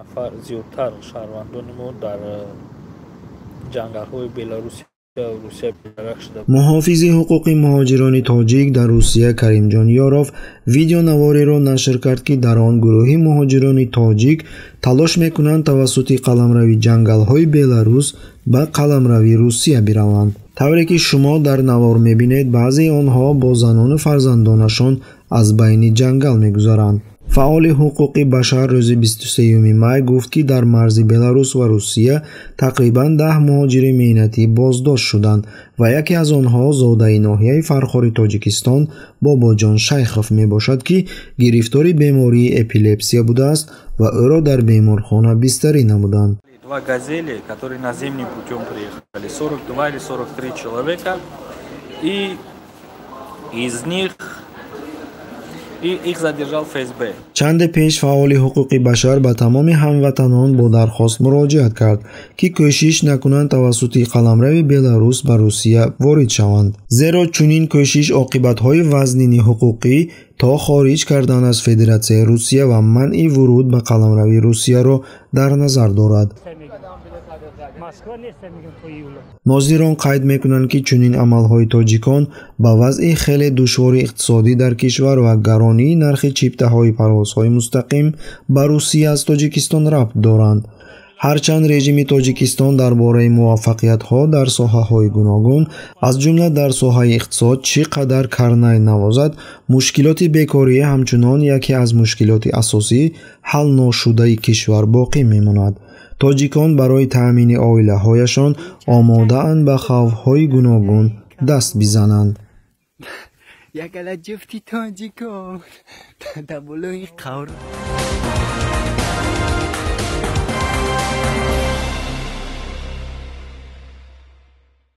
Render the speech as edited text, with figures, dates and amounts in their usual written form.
Нафар зиёдтар шаҳрвандони мо дар ҷангалҳои Беларусия, Русия бедарак шуда. Муҳофизи ҳуқуқи муҳоҷирони тоҷик дар Русия Каримҷон Ёров видеонавориро нашр кард, ки дар он гурӯҳи муҳоҷирони тоҷик талош мекунанд тавассути қаламрави ҷангалҳои Беларус ба қаламрави Русия бираванд. Тавре ки шумо дар навор мебинед, баъзеи онҳо бо занону фарзандонашон аз байни ҷангал мегузаранд. Фаъоли ҳуқуқи башар рӯзи 23 май гуфт, ки дар марзи Беларус ва Русия тақрибан 10 муҳоҷири меҳнатӣ боздошт шуданд ва яке аз онҳо зодаи ноҳияи Фархори Тоҷикистон Бобоҷон Шайхов мебошад, ки гирифтори бемории эпилепсия будааст ва ӯро дар беморхона бистарӣ намуданд. Два газели, которые наземным путем приехали, 42 или 43 человека, и из них и их задержал ФСБ. Чанде пеш фаъоли ҳуқуқи башар ба тамоми ҳамватанон бо дархост муроҷиат кард, ки кӯшиш накунанд тавассути қаламрави Беларус ба Русия ворид шаванд, зеро чунин кӯшиш оқибатҳои вазнини ҳуқуқӣ то хориҷ кардан аз Федератсияи Русия ва манъи вуруд ба қаламрави Русияро дар назар дорад. Нозирон қайд мекунанд, ки чунин амалҳои тоҷикон ба вазъи хеле душвори иқтисодӣ дар кишвар ва гаронии нархи чиптаҳои парвозҳои мустақим ба Русия аз Тоҷикистон рабт доранд. Ҳарчанд режими Тоҷикистон дар бораи муваффақиятҳо дар соҳаҳои гуногун, аз ҷумла дар соҳаи иқтисод, чӣ қадар карнай навозад, мушкилоти бекорӣ ҳамчунон яке аз мушкилоти асосӣ ҳалношудаи кишвар боқӣ мемонад. Тоҷикон барои таъмини оилаҳояшон омодаанд ба хавфҳои гуногун даст бизананд. Якала ҷуфти тоҷикон дар болои қавр.